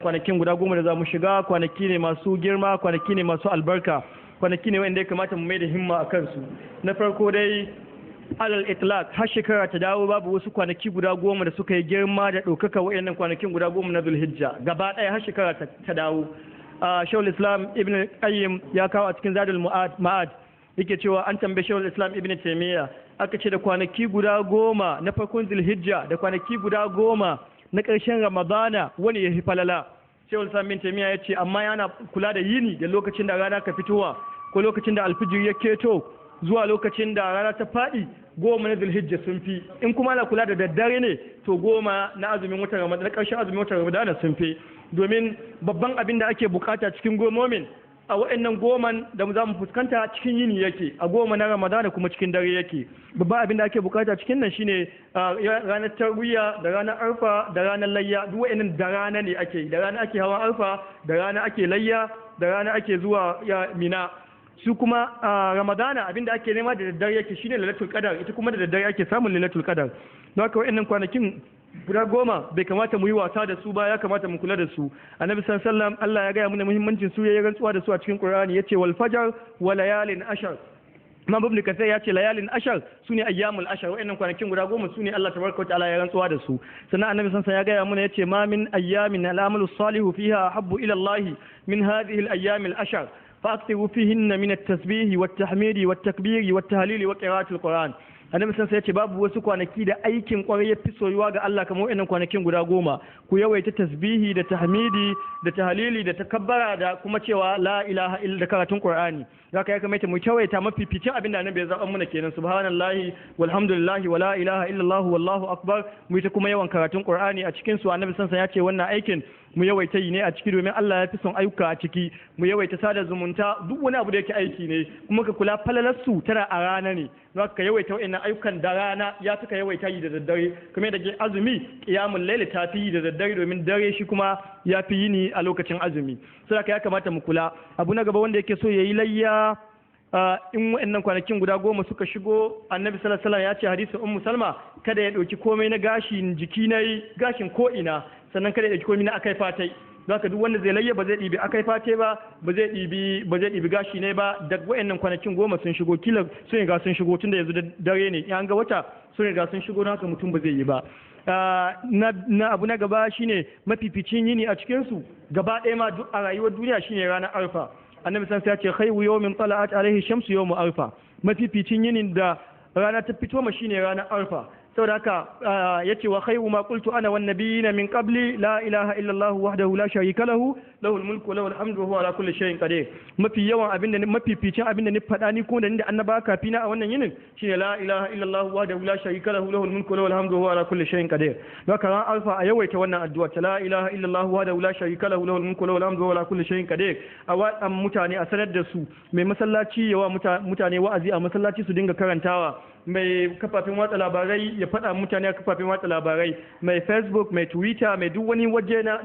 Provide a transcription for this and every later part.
Kwanakin guda 10 da za mu shiga kwanaki ne masu girma, kwanaki ne masu albarka, kwanaki ne wanda ya kamata mu mai da himma a kansu. Na farko dai, alal itlaq, har shekara ta dawo babu wasu kwanaki guda 10 da suka yi girma da ɗaukaka waɗannan kwanakin guda 10 na Zulhijja gaba ɗaya har shekara ta dawo. Shaykhul Islam Ibn Qayyim ya kawo a cikin Zadul Ma'ad, yake cewa an tambaye Shaykhul Islam Ibn Taymiyyah, aka ce da kwanaki guda 10 na farkon Zulhijja da kwanaki guda 10 na ƙarshen Ramadana, wani ya fi falala? Shaykhul Islam Ibn Taymiyyah ya ce amma yana kula da yini da lokacin da rana ka fitowa ko lokacin da alfijir ya keto zuwa lokacin da rana ta faɗi, 10 na Zulhijja sun fi. In kuma ana kula da daddare ne, to 10 na azumin watan Ramadan, na ƙarshen azumin watan Ramadana sun fi, domin babban abin da ake bukata cikin gomomin a wa'annan goman da za mu fuskanta cikin yini yake a 10 na Ramadana, kuma cikin dare yake. Babban abin da ake bukata cikin nan shine ranar Tarwiya da ranar Arfa da ranar layya. Duk wa'annan da rana ne ake, da rana ake hawan Arfa, da rana ake layya, da rana ake zuwa ya Mina. Su kuma Ramadana, abinda ake nema da daddare yake, shine Lailatul Qadar. Ita kuma da daddare ake samun Lailatul Qadar. Don haka wa'annan kwanakin guda 10 bai kamata mu yi wasa da su ba, ya kamata mu kula da su. Annabi sallallahu alaihi wasallam, Allah ya gaya mana muhimmancin su, yayin rantsuwa da su a cikin Qur'ani, yace wal fajr wa layalin ashar. Imam Ibn Kathir ya ce layalin ashar sune ayyamul ashar. Wa'annan kwanakin guda 10 sune Allah tabaraka wa ta'ala ya rantsuwa da su. Sannan Annabi sallallahu ya gaya mana, yace ma min ayyamin al-amalu salihu fiha ahabbu ila Allah min hadhihi al-ayyam al-ashar, فأكثروا فيهن من التسبيح والتحميد والتكبير والتهليل وقراءة القرآن. Annabi sun ya ce babu wasu kwanaki da aikin kwarai ya fi soyuwa ga Allah kamar wa'annan kwanakin guda 10. Ku yawaita tasbihi da tahmidi da tahlili da takabbara da kuma cewa la ilaha illa da karatun Qur'ani. Zaka ya kamata mu yawaita. Mafificin abin da Annabi ya zaɓa muna kenan: subhanallahi walhamdulillahi wala ilaha illallah wallahu akbar. Mu ta kuma yawan karatun Qur'ani a cikin su. Annabi sun ya ce wannan aikin mu yawaita yi ne a ciki, domin Allah ya fi son ayyuka a ciki. Mu yawaita sada zumunta, duk wani abu da yake aiki ne. Kuma ka kula, falalarsu tana a rana ne. Don ka yawaita wa'annan ayyukan da rana ya fi ka yawaita yi da daddare. Kuma da ke azumi, qiyamul layl ta fi yi da daddare, domin dare shi kuma ya fi yini a lokacin azumi. Saboda ya kamata mu kula. Abu na gaba, wanda yake so yayi layya in wa'annan kwanakin guda 10 suka shigo, Annabi sallallahu alaihi wasallam ya ce, hadisin Ummu Salma, kada ya ɗauki komai na gashin jiki na gashin ko ina, sannan kada ya ɗauki komai na akai fatai. Haka duk wanda zai layya ba zai ɗibi akai fate ba, ba zai ɗibi gashi ne ba. Da wa'annan kwanakin 10 sun shigo, kila sun riga sun shigo tunda yanzu da dare ne, in an ga wata sun riga sun shigo, don haka mutum ba zai yi ba. Na abu na gaba shine mafificin yini a cikin su gaba ɗaya ma duk a rayuwar duniya shine ranar Arfa. Annabi san ya ce khayru yawmin tala'at alaihi shamsu yawmu Arfa. Mafificin yinin da rana ta fito ma shine ranar Arfa. Saboda haka yace wa khayru ma qultu ana wan nabiyina min qabli la ilaha illa Allah wahdahu la sharika lahu, lahul mulku wa lahul hamdu wa huwa ala kulli shay'in qadir. Mafi yawan abinda mafificin abinda ni faɗa ni ko da ni da annaba kafina a wannan yinin shine la ilaha illa Allah wahdahu la sharika lahu, lahul mulku wa lahul hamdu wa huwa ala kulli shay'in qadir. Haka ran Arfa a yawaita wannan addu'a ta la ilaha illa Allah wahdahu la sharika lahu, lahul mulku wa lahul hamdu wa huwa ala kulli shay'in qadir. A wadan mutane, a sanar da su, mai masallaci yawa mutane wa'azi a masallaci su dinga karantawa, mai kafafen watsa labarai ya faɗa mutane a kafafen watsa labarai, mai Facebook, mai Twitter, mai duk wani waje na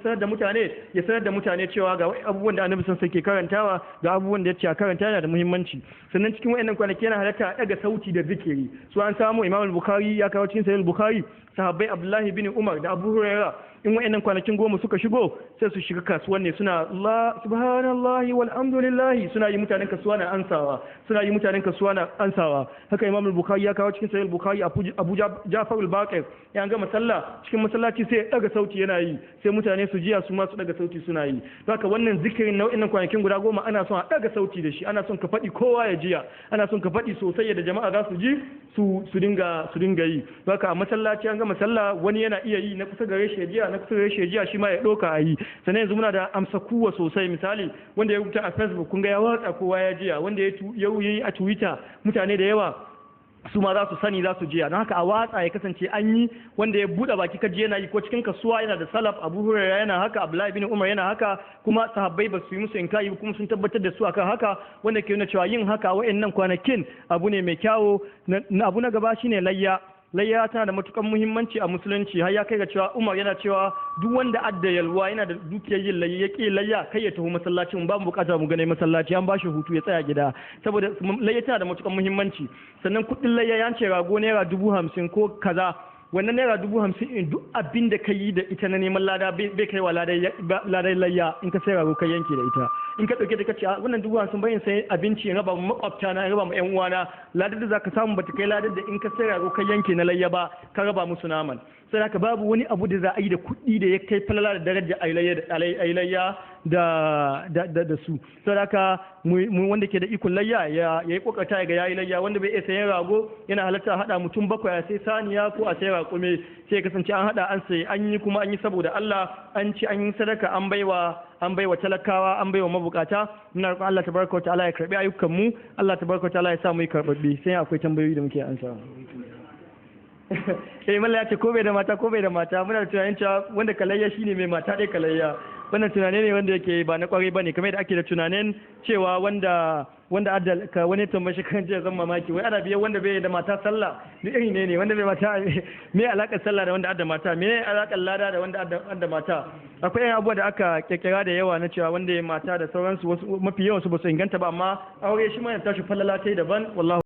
sanar da mutane ya sanar da mutane cewa ga abubuwan da Annabi sun ke karantawa, ga abubuwan da ya ce a karanta, yana da muhimmanci. Sannan cikin wayannan kwanaki yana halatta a ɗaga sauti da zikiri. Su an samu Imam Bukhari ya kawo cikin Sahih Bukhari, sahabbai Abdullahi bin Umar da Abu Huraira, in wayannan kwanakin 10 suka shigo, sai su shiga kasuwan ne suna Allah subhanallahi walhamdulillahi, suna yi mutanen kasuwa na ansawa, suna yi mutanen kasuwa na ansawa. Haka Imam Bukhari ya kawo cikin Sahih Bukhari, Abu Ja'far al-Baqir ya gama sallah cikin masallaci sai ya daga sauti yana yi, sai mutane su jiya, su ma su daga sauti suna yi. Haka wannan zikirin nau'in kwanakin guda 10 ana son a daga sauti da shi, ana son ka faɗi kowa ya jiya, ana son ka faɗi sosai yadda jama'a za su ji su dinga yi. Haka a masallaci an gama sallah wani yana iya yi, na kusa gare shi ya jiya, na kusa gare shi ya jiya, shi ma ya ɗauka a yi. Sannan yanzu muna da amsa kuwa sosai. Misali, wanda ya rubuta a Facebook, kun ga ya watsa, kowa ya jiya. Wanda ya yi a Twitter, mutane da yawa su ma za su sani, za su jiya. Don haka a watsa, ya kasance an yi. Wanda ya buɗe baki kaji yana yi ko cikin kasuwa yana da salaf. Abu Hurairah yana haka, Abdullahi bin Umar yana haka, kuma sahabbai ba su yi musu inkari, kuma sun tabbatar da su akan haka, wanda ke nuna cewa yin haka wa'annan kwanakin abu ne mai kyawo. Na abu na gaba shine layya. Layya tana da matukan muhimmanci a musulunci, har ya kai ga cewa Umar yana cewa duk wanda adda yalwa, yana da dukiyar yin layya, ya ƙi layya, kai ya tafi masallacin, ba mu bukata mu gane masallaci, an bashi hutu ya tsaya gida, saboda layya tana da matukan muhimmanci. Sannan kuɗin layya, ya ce rago naira 50,000 ko kaza. Wannan ₦50,000 in duk abin da ka yi da ita na neman lada bai kai wa ladan layya in ka sai rago ka yanke da ita. In ka ɗauke ta ka ce wannan 50,000 bayan sai abinci in raba makwabta na, in raba ma yan uwana, ladar da zaka samu bata kai ladar da in ka sai rago ka yanke na layya ba ka raba musu naman. Sai haka babu wani abu da za a yi da kuɗi da ya kai falala da daraja a yi layya da su. Sai haka mu wanda ke da ikon layya ya yi kokarta ya ga yayi layya. Wanda bai iya sayan rago, yana halatta hada mutum bakwai a sai saniya ko a sai raƙume, sai ya kasance an hada an sai an yi, kuma an yi saboda Allah, an ci, an yi sadaka, an baiwa talakawa, an baiwa mabukata. Muna roƙon Allah tabaraka wa ta'ala ya karbi ayyukan mu. Allah tabaraka wa ta'ala ya sa mu yi karbabbi. Sai akwai tambayoyi da muke ansa. Eh, malla ya ce ko bai da mata, ko bai da mata. Muna da tunanin cewa wanda ka layya shine mai mata ɗaya ka layya. Wannan tunane ne wanda yake ba na kwarai bane, kamar yadda ake da tunanin cewa wanda adal ka wani tambayi shi kan jiya, zan mamaki, wai ana biyan wanda bai da mata sallah. Duk iri ne wanda bai mata, me alakar sallah da wanda adda mata? Me alakar lada da wanda adda mata? Akwai yan abubuwa da aka kirkira da yawa na cewa wanda ya mata da sauransu, wasu mafi yawan su ba su inganta ba, amma aure shi ma ya tashi falala tai daban, wallahi.